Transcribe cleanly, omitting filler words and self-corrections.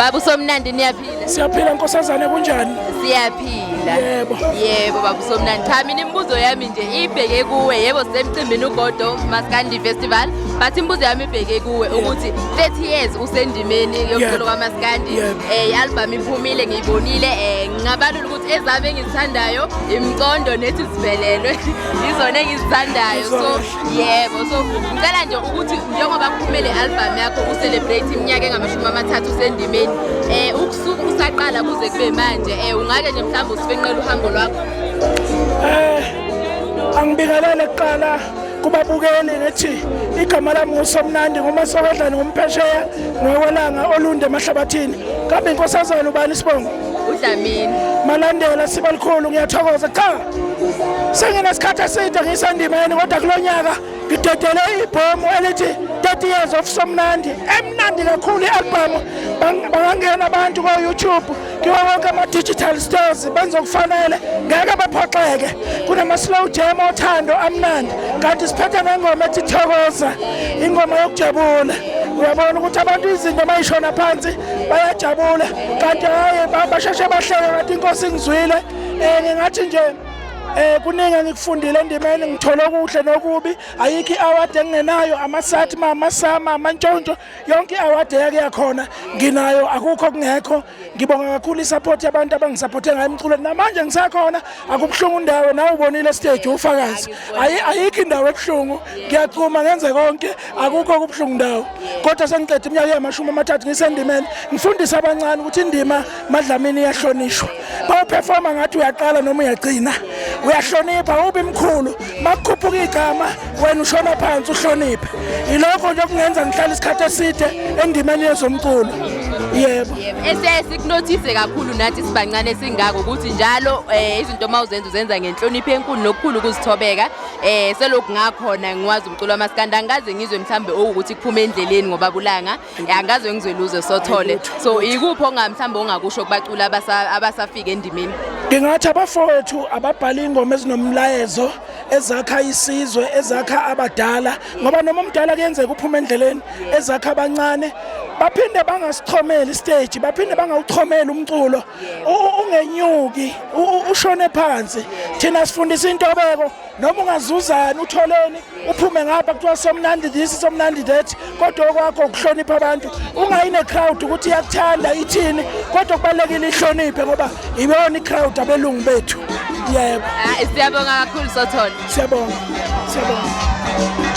Baba uSomnandi, niyaphila? Siyaphila nkosazane, kunjani? Siyaphila. Yebo. Yebo baba uSomnandi. Cha, mina imibuzo yami nje ibheke kuwe. Yebo, sisemcimbini uGodo Maskandi Festival. But imibuzo yami ibheke kuwe ukuthi 30 years usendimeni yomculo kaMaskandi. I-album iphumile, ngiyibonile. Ngingabalula ukuthi ezami engizithandayo imcondo nethi sivelelwe. Izona engizithandayo. So yebo, so ngicela nje ukuthi njengoba kuphume le album yakho u-celebrate iminyaka engamashumi 30 usendimeni, ukusuka usaqala kuze kube manje, ungake nje mhlawumbe usifenqele uhambo lwakho? Angibingelele kuqala kubabukeli, ngithi igama lami nguSomnandi, nguMasokodlane, ngumphesheya, ngowelanga olunde emahlabathini. Kambe inkosazana ubani isibongo? UDlamini. Malandela sibalikhulu, ngiyathokoza. Cha, senginesikhathi eside ngisendimeni, kodwa kulo nyaka ngidedele ibhomu elithi 30 Years of Somnandi, emnandi kakhulu i-album. Bangangena abantu ko-YouTube, kiwo wonke ama-digital stores, benze okufanele, ngeke baphoxeke. Kunama-slow jam othando amnandi, kanti siphethe nengoma ethi Thokoza, ingoma yokujabula. Uyabona ukuthi abantu izinto mayishona phansi bayajabula, kanti hhayi, basheshe bahleke, kanti inkosi ingizwile. Ngingathi nje kuningi engikufundile endimeni, ngithole okuhle nokubi. Ayikho i-award engingenayo, amaSATMA, amaSAMA, amantshontsho, yonke i-award eyake yakhona nginayo, akukho kungekho. Ngibonga kakhulu i-support yabantu abangisupporte ngayo emculweni, namanje ngisakhona, akubuhlungu indawo. Nawe ubonile stage, ufakazi. Ayikho indawo ebuhlungu, ngiyaqhuma ngenze konke, akukho kubuhlungu ndawo. Kodwa sengiqeda iminyaka eyamashumi 30 ngisendimeni, ngifundisa abancane ukuthi indima, Madlamini, iyahlonishwa. Bawuperforma ngathi uyaqala noma uyagcina, uyahlonipha, ubi mkhulu, makukhuphuka igama wena ushona phansi, uhloniphe. Ilokho nje okungenza ngihlale isikhathi eside endimeni yezomculo, yebo. Esiyaye sikunothise kakhulu nathi sibancane singako ukuthi njalo izinto uma uzenza, uzenza ngenhlonipho enkulu nokukhulu ukuzithobeka. Selokhu ngakhona ngiwazi umculo wamaskandi, angikaze ngizwe mhlambe okuwukuthi kuphume endleleni ngoba bulanga, angikaze ngizwe luze sothole. So ikuphi mhlawumbe ongakusho kubaculi abasafika endimeni? Ngingathi abafowethu ababhala ingoma ezinomlayezo, ezakha isizwe, ezakha abadala, ngoba noma umdala kuyenzeka uphume endleleni, ezakha abancane, baphinde bangasichomeli istage, baphinde bangawuchomeli umculo, ungenyuki, ushone phansi. Thina sifundisa intobeko, noma ungazuzani, utholeni, uphume ngapha kuthiwa Somnandi this, Somnandi that, kodwa okwakho ukuhlonipha abantu. Ungayi ne-crowd ukuthi iyakuthanda, ithini, kodwa kubalulekile ihloniphe, ngoba ibona i-crowd abelungu bethu, yebo. Ah, siyabonga kakhulu Sothole. Siyabonga, siyabonga.